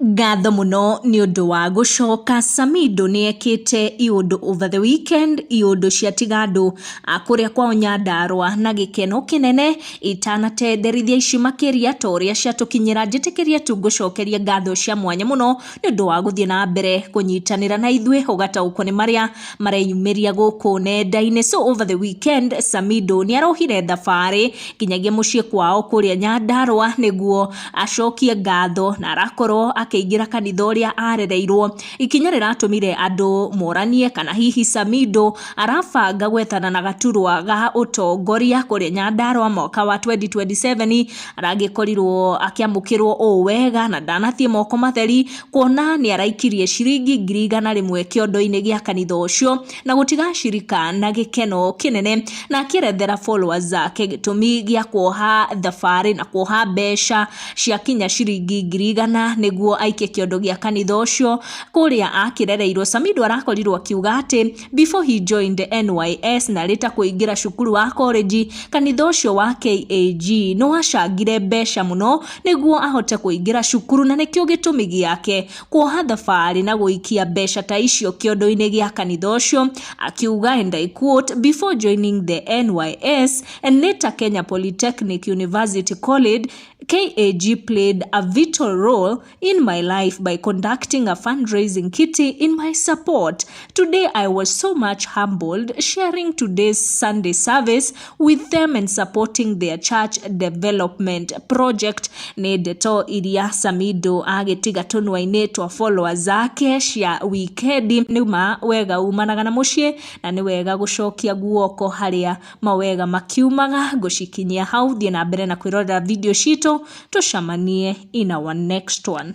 Ngatho mũno nĩ ũndũ wa gũcoka. Samido nĩ ekĩte iũndũ over the weekend, iũndũ ciatiga andũ a kũrĩa kwao Nyandarũa na gĩkeno kĩnene. Itanatenderithia ici makĩria ta ũrĩa ciatũkinyĩra, njĩtĩkĩrie tu ngũcokerie ngatho cia mwanya mũno nĩ ũndũ wa gũthiĩ na mbere kũnyitanĩra na ithuĩ ũgataũkwo nĩ marĩa mareyumĩria gũkũ nenda-inĩ. So over the weekend Samido nĩ arohire thabarĩ nginyagia mũciĩ kwao kũrĩa Nyandarũa nĩguo acokie ngatho na arakorwo akĩingĩra kanitha ũrĩa arereirwo. Ikinya rĩratũmire andũ moranie kana hihi Samido arabanga gwethana na gaturwa ga ũtongoria kũrĩa Nyandarũa mwaka wa 2027. Aragĩkorirwo akĩamũkĩrwo ũũ wega na ndanathiĩ moko matheri kuona nĩ araikirie ciringi 100,000 kĩondo-inĩ gĩa kanitha ũcio na gũtiga acirika na gĩkeno kĩnene, na akĩerethera followers ake gĩtũmi gĩa kuoha thabarĩ na kuoha mbeca cia kinya ciringi 100,000 nĩguo aikie kĩondo gĩa kanitha ũcio kũrĩa akĩrereirwo. Samido arakorirwo akiuga atĩ before he joined NYS na rĩta kũingĩra cukuru wa college, kanitha ũcio wa KAG nĩ wacangire mbeca mũno nĩguo ahote kũingĩra cukuru, na nĩkĩo gĩtũmi gĩake kuoha thabarĩ na gũikia mbeca ta icio kĩondo-inĩ gĩa kanitha ũcio. Akiuga, and I quote, "Before joining the NYS and later Kenya Polytechnic University College, KAG played a vital role in my life by conducting a fundraising kitty in my support. Today I was so much humbled sharing today's Sunday service with them and supporting their church development project." Nĩ ndeto iria Samido agĩtiga tũnua-inĩ twa followers ake cia wikendi. Nĩ ma wega umanaga na mũciĩ na nĩ wega gũcokia guoko harĩa mawega makiumaga. Ngũcikinyia hau, thiĩ na mbere na kwĩrorera video citũ, tũcemanie in our next one.